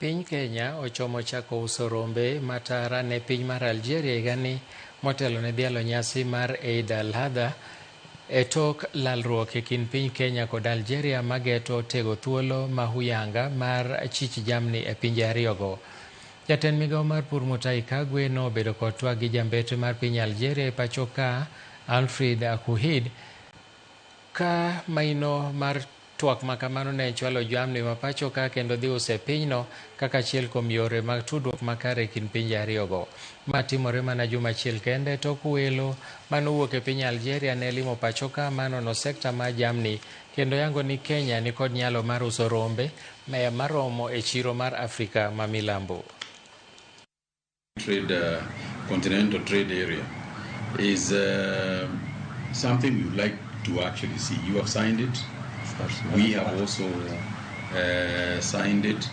Piny Kenya ochomo chako uso rombe matara ne piny mar Algeria higani motelo ne dhialo nyasi mar Eid al-Adha e tok lalruok e kind piny Kenya kod Algeria mageto tego thuolo ma huyanga mar chich jamni e pinje ariyogo. Jatend migao mar pur Mutahi Kagwe nobedo kod twak gi jambete mar piny Algeria e pacho ka Alfred Akuhid ka maino mar twak makamano ne chwalo jamni ma pacho ka kendo dhi uso e pinyno kaka achiel kuom yore mag tudruok makare e kind pinje ariyogo. Ma timore mana juma achiel kende tok welo manowuok e piny Algeria ne limo pacho ka manono sekta mar jamni kendo yango ni Kenya nikod nyalo mar uso rombe maromo e chiro mar Afrika ma milambo. Trade, continental trade area is something we would like to actually see. You have signed it. We have also signed it.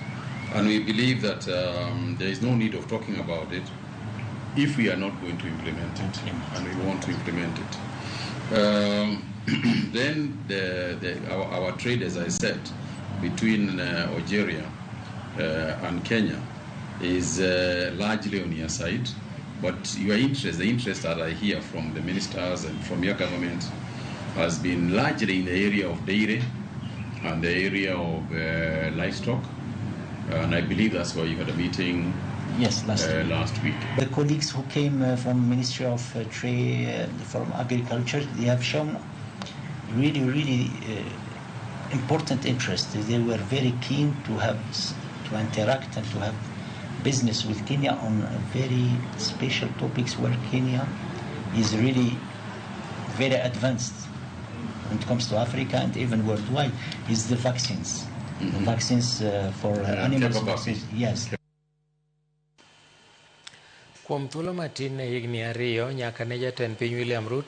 And we believe that there is no need of talking about it if we are not going to implement it. And we want to implement it. Then our trade, as I said, between Algeria and Kenya is largely on your side. But your interest, the interest that I hear from the ministers and from your government, has been largely in the area of dairy and the area of livestock. And I believe that's why you had a meeting. Yes, last week. Last week. The colleagues who came from Ministry of Trade, from Agriculture, they have shown really, really important interest. They were very keen to have to interact and to have business with Kenya on very special topics where Kenya is really very advanced when it comes to Africa and even worldwide, is the vaccines. Mm-hmm. The vaccines for animals. Vaccines, yes. Kuom thuolo matin ne higni 2 nyaka ne jatend piny William Ruto